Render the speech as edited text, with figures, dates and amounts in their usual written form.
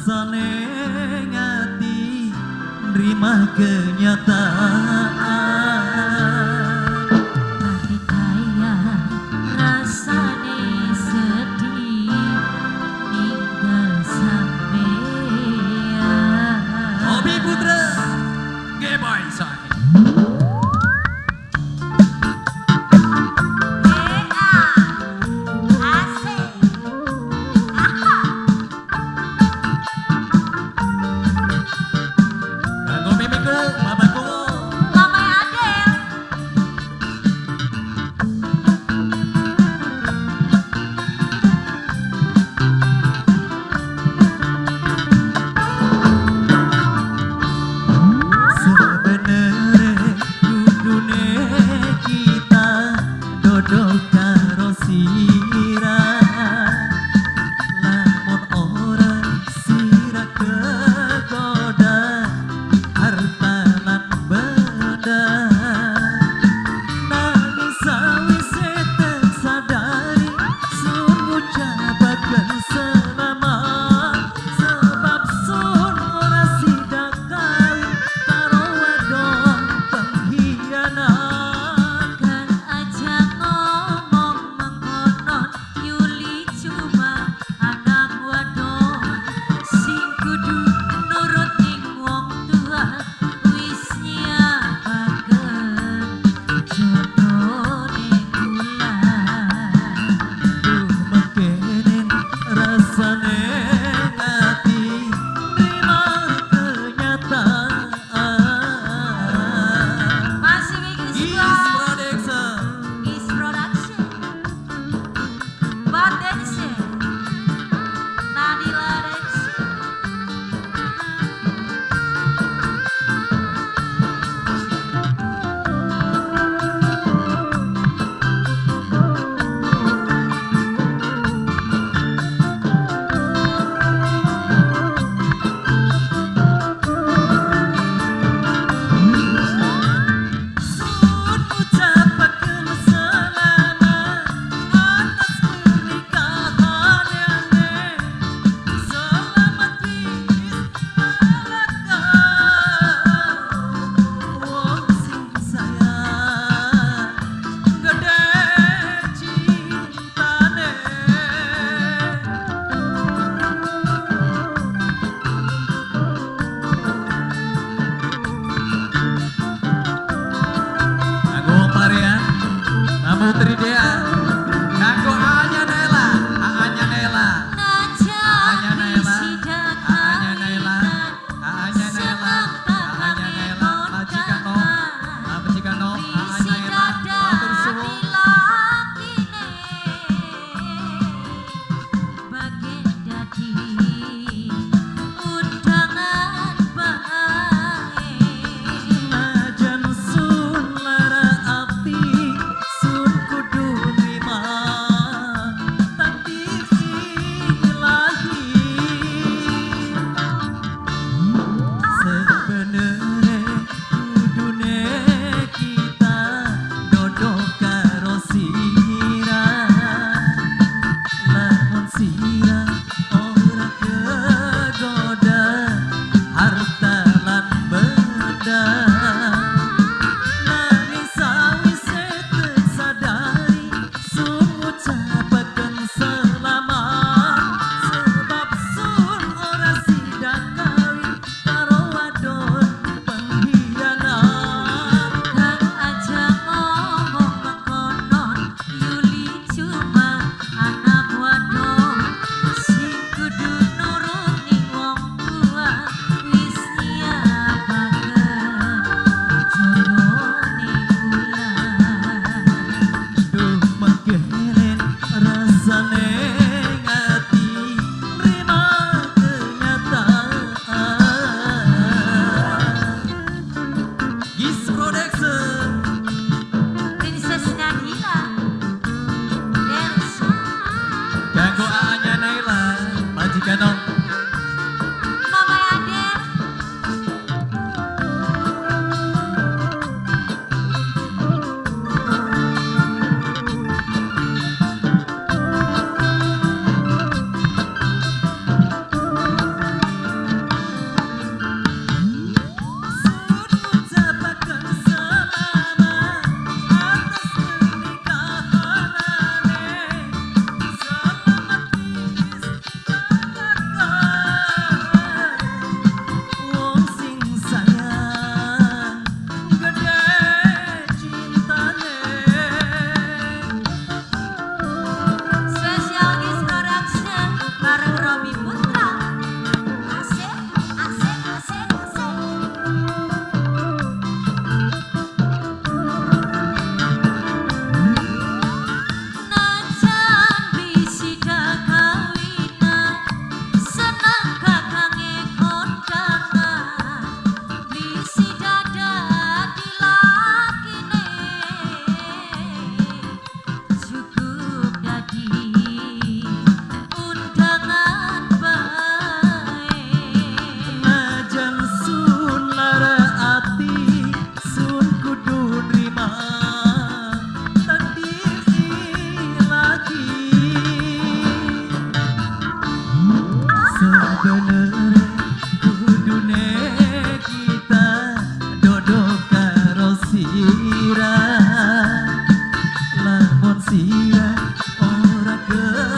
Rasane ngati nrima kenyataan. Pati kaya rasane sedih ninggal sampean. Obi Putra Geboy Sani. Asik. Aha. Kanggo mimiku, mamaku. Mama Adel. Sebenere kudune kita dodok karo sira, lamun ora sira kegoda harta lan benda. Nanging sawise tek sadari sun ngucapaken selamat, sebab sun ora sida kawin karo wadon pengkhianat. Kan aja ngomong mengkonon, Yuli cuma anak wadon sing kudu nurut ning wong tua, wis nyiapaken jodone kula. Duh, mengkenen rasane ati nrima kenyataan. Masih Wiki Is Squad. Production. Is Production. Badense Nadila Dense. Sun ucapaken selamat atas pernikahannya. Selamat wis malaka wong sing sayang gede cintane. Kanggo wong Parean, Mamu Tridea, kanggo Anya Naila, Anya Naila, Najan Anya Naila, sida Anya Naila, kawitan Anya Naila, Anya Naila, majikan no, majikan no, Anya Naila, matur suwun. Najan sun lara ati, sun kudu nrima takdir sing ilahi. Sebenere kudune kita dodok karo sira, lamun sira ora kegoda harta lan benda. Nanging sawise tek sadari sun ngucapaken selamat, sebab sun ora sida kawin karo wadon pengkhianat. Kang aja ngomong mengkonon, Yuli cuma anak wadon sing kudu nurut ning wong tua, wis nyiapaken jodone kula. Duh, mengkenen rasane ngati nrima kenyataan. Gis Production. Princess Nadila Delsa. Kanggo Anya Naila, majikan no. Mama Adel. Keluarga.